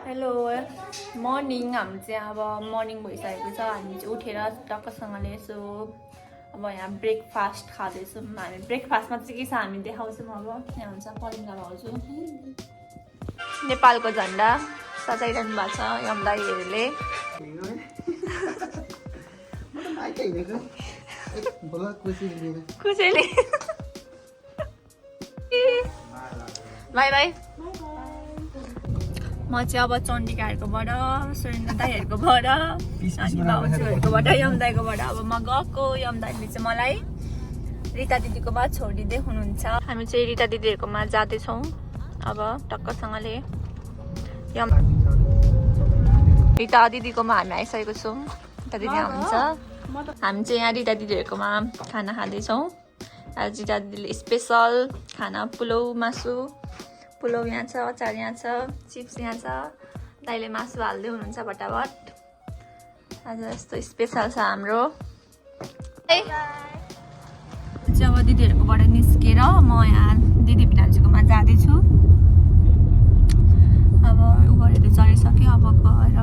Hello morning हाम्रो चाहिँ अब मर्निङ भइसकेको छ हामी चाहिँ उठेर टक्कसँगले यसो अब यहाँ ब्रेकफास्ट खाँदैछौँ हामी ब्रेकफास्टमा चाहिँ के छ हामी देखाउँछौँ अब यहाँ हुन्छ पलिङ्गा भाउजू नेपालको झन्डा सजाइरहनु भएको छ यम दाइहरूले खुसीले बाई बाई म चाहिँ अब चण्डिकाहरूकोबाट सुरेन्द्र दाईहरूकोबाट अनि भाउजूहरूकोबाट यम दाईकोबाट अब म गएको यम दाईले चाहिँ मलाई रिता दिदीकोमा छोडिदिँदै हुनुहुन्छ हामी चाहिँ रिता दिदीहरूकोमा जाँदैछौँ अब टक्कसँगले यम रिता दिदीकोमा हामी आइसकेको छौँ रिता दिदी हुनुहुन्छ हामी चाहिँ यहाँ रिता दिदीहरूकोमा खाना खाँदैछौँ आज रिता दिदीले स्पेसल खाना पुलाउ मासु पुलाउ यहाँ छ अचार यहाँ छ चिप्स यहाँ छ दाइले मासु हाल्दै हुनुहुन्छ भटाभट आज यस्तो स्पेसल छ हाम्रो अब दिदीहरूकोबाट निस्केर म यहाँ दिदी भिनाजुकोमा जाँदैछु अब उबरहरू चढिसक्यो अब गएर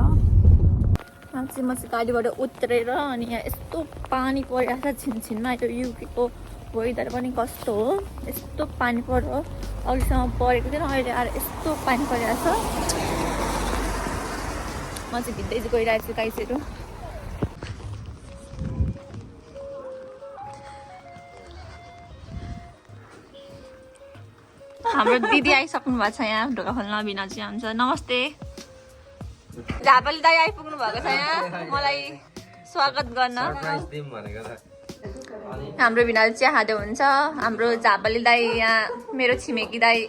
म चाहिँ गाडीबाट उत्रेर अनि यहाँ यस्तो पानी परिरहेको छ छिनछिनमा यो युकेको वेदर पनि कस्तो हो यस्तो पानी पर्यो अघिसम्म परेको थिएन अहिले आएर यस्तो पानी परिरहेको छ म चाहिँ भित्दै चाहिँ गइरहेको छु गाइसहरू हाम्रो दिदी आइसक्नु भएको छ यहाँ ढोका खोल्न भिनाजी हुन्छ नमस्ते झापाली दाई आइपुग्नु भएको छ यहाँ मलाई स्वागत गर्न हाम्रो भिनाल चिया खाँदै हुन्छ हाम्रो झापाली दाई यहाँ मेरो छिमेकी दाई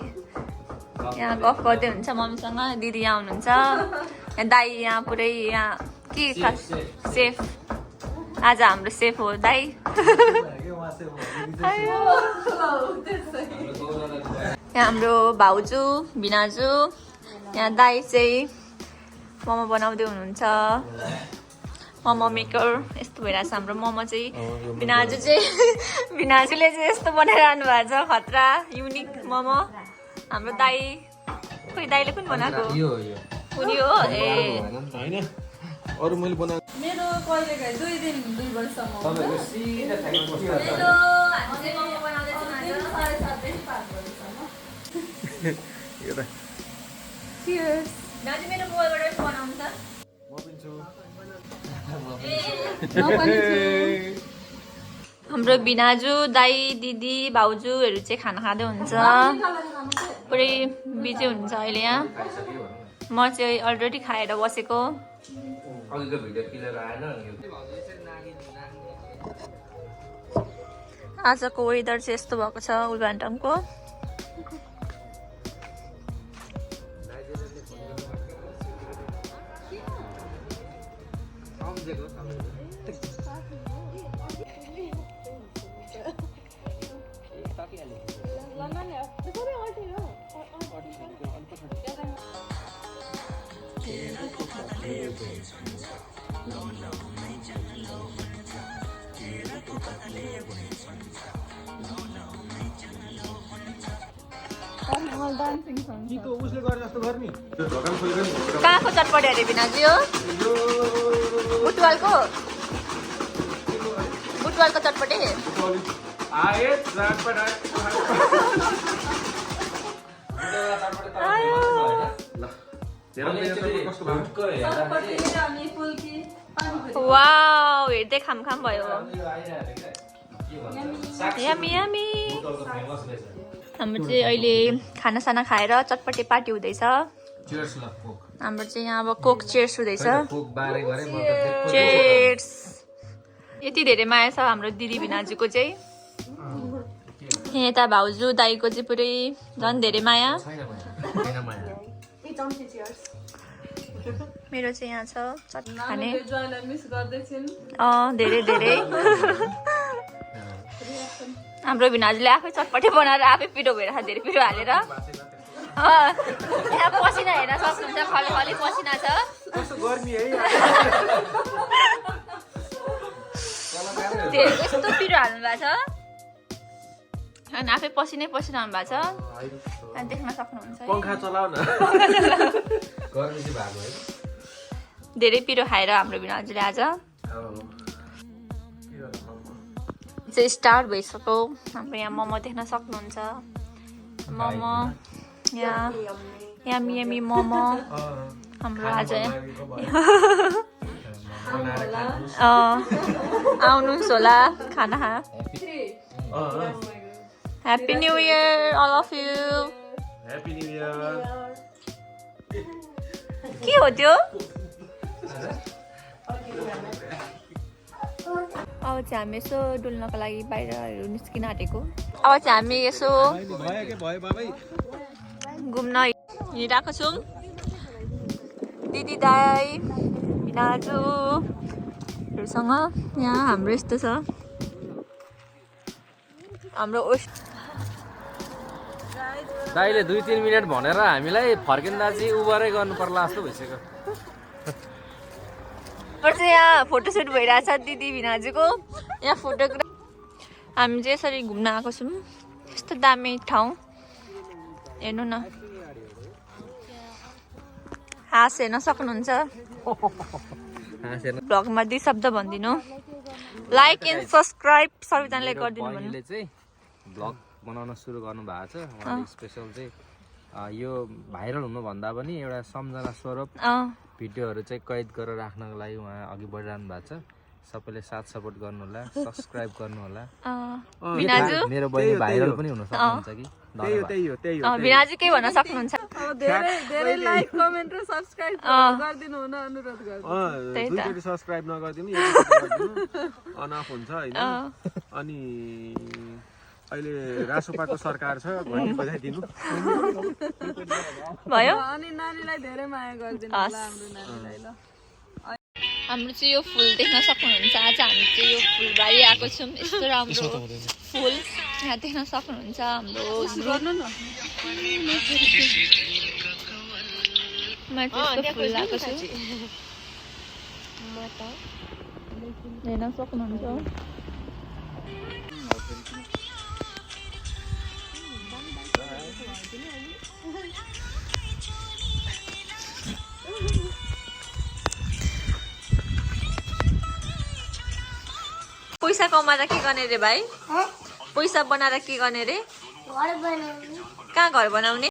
यहाँ गफ गर्दै हुन्छ मम्मीसँग दिदी यहाँ हुनुहुन्छ यहाँ दाई यहाँ पुरै यहाँ के खास सेफ आज हाम्रो सेफ हो दाई यहाँ हाम्रो भाउजू भिनाजु यहाँ दाई चाहिँ मोमो बनाउँदै हुनुहुन्छ मोमो मेकर यस्तो भइरहेछ हाम्रो मोमो चाहिँ भिनाजुले चाहिँ यस्तो बनाइरहनु भएको छ खतरा युनिक मोमो हाम्रो दाई खोइ दाइले पनि बनाएको कुनी हो ए अरु मैले बनाएको मेरो कहिले गए 2 दिन 2 वर्षसम्म तपाईहरु सिधा थाकेको कस्तो हेलो हामी चाहिँ मोमो बनाउँदैछौँ आज 7:30 बजेसम्म यो त चियर्स दाजु मेरो मोबाइलबाट बनाउँछ म पनि छु हाम्रो भिनाजु दाई दिदी भाउजूहरू चाहिँ खाना खाँदै हुन्छ पुरै बिजी हुन्छ अहिले यहाँ म चाहिँ अलरेडी खाएर बसेको आजको वेदर चाहिँ यस्तो भएको छ उलगान्टमको उसले गरे जस्तो गर्ने कहाँको चटपटे अरे भिनाजी हो बुटवालको चटपटे वाउ हेर्दै खाम भयो यमी यमी हाम्रो चाहिँ अहिले खानासाना खाएर चटपटे पार्टी हुँदैछ हाम्रो चाहिँ यहाँ अब कोक चेयर्स हुँदैछ चेयर्स यति धेरै माया छ हाम्रो दिदी भिनाजुको चाहिँ यता भाउजू दाईको चाहिँ पुरै झन् धेरै माया मेरो चाहिँ यहाँ छ खाने धेरै धेरै हाम्रो भिनाजुले आफै चटपटे बनाएर आफै पिरो भएर धेरै पिरो हालेर यहाँ पसिना हेर्न सक्नुहुन्छ खली पसिना छ यस्तो पिरो हाल्नु भएको छ अनि आफै पसिना हाल्नु भएको छ देख्न सक्नुहुन्छ है। पंखा चलाउ न गर्मी चाहिँ भएको है धेरै पिरो खाएर हाम्रो भिनाजुले आज चाहिँ स्टार्ट भइसक्यो। हाम्रो यहाँ मोमो देख्न सक्नुहुन्छ। मोमो यहाँ यमी यमी मोमो हाम्रो आज आउनुहोस् होला खाना खा। Happy new year all of you. Happy new year के हो त्यो? अब चाहिँ हामी यसो डुल्नको लागि बाहिरहरू निस्किन आँटेको। अब चाहिँ हामी यसो घुम्न हिँडिरहेको छौँ। दिदी दाई भिनाजुहरूसँग यहाँ हाम्रो यस्तो छ हाम्रो दाइले 2-3 मिनट भनेर हामीलाई फर्किँदा चाहिँ उबरै गर्नु पर्ला जस्तो भइसक्यो। चाहिँ यहाँ फोटोसुट भइरहेछ दिदी भिनाजुको। यहाँ फोटोग्राफ हामी चाहिँ यसरी घुम्न आएको छौँ। यस्तो दामी ठाउँ हेर्नु न। हाँस हेर्न सक्नुहुन्छ। भ्लगमा 2 शब्द भनिदिनु। लाइक एन्ड सब्सक्राइब सबैजनाले गरिदिनु भन्नु। बहिनीले चाहिँ भ्लग बनाउन सुरु गर्नु भएको छ। उहाँले स्पेसल चाहिँ यो भाइरल हुनुभन्दा पनि एउटा सम्झना स्वरूप भिडियोहरू चाहिँ कैद गरेर राख्नको लागि उहाँ अघि बढिरहनु भएको छ। सबैले साथ सपोर्ट गर्नु होला, सब्स्क्राइब गर्नु होला। भिनाजु मेरो बहिनी भाइरल पनि हुन सक्नुहुन्छ कि। भिनाजु के भन्न सक्नुहुन्छ? धेरै लाइक कमेन्ट र सब्स्क्राइब गरिदिनु हुन अनुरोध गर्छु। दुईचोटि सब्स्क्राइब नगरिदिनु एकचोटि अनाफ हुन्छ हैन। अनि अहिले रासोपाको सरकार छ घन्टी बजाइदिनु भयो। अनि नानीलाई धेरै माया गरिदिनु होला हाम्रो नानीलाई ल। हाम्रो चाहिँ यो फुल देख्न सक्नुहुन्छ। आज हामी चाहिँ यो फुलबारी आएको छौँ। यस्तो राम्रो फुल यहाँ देख्न सक्नुहुन्छ। हाम्रो गर्नु न म त्यस्तो फुल लगाएको छु हेर्न सक्नुहुन्छ। पैसा कमाएर के गर्ने रे भाइ? पैसा बनाएर के गर्ने रे? कहाँ घर बनाउने?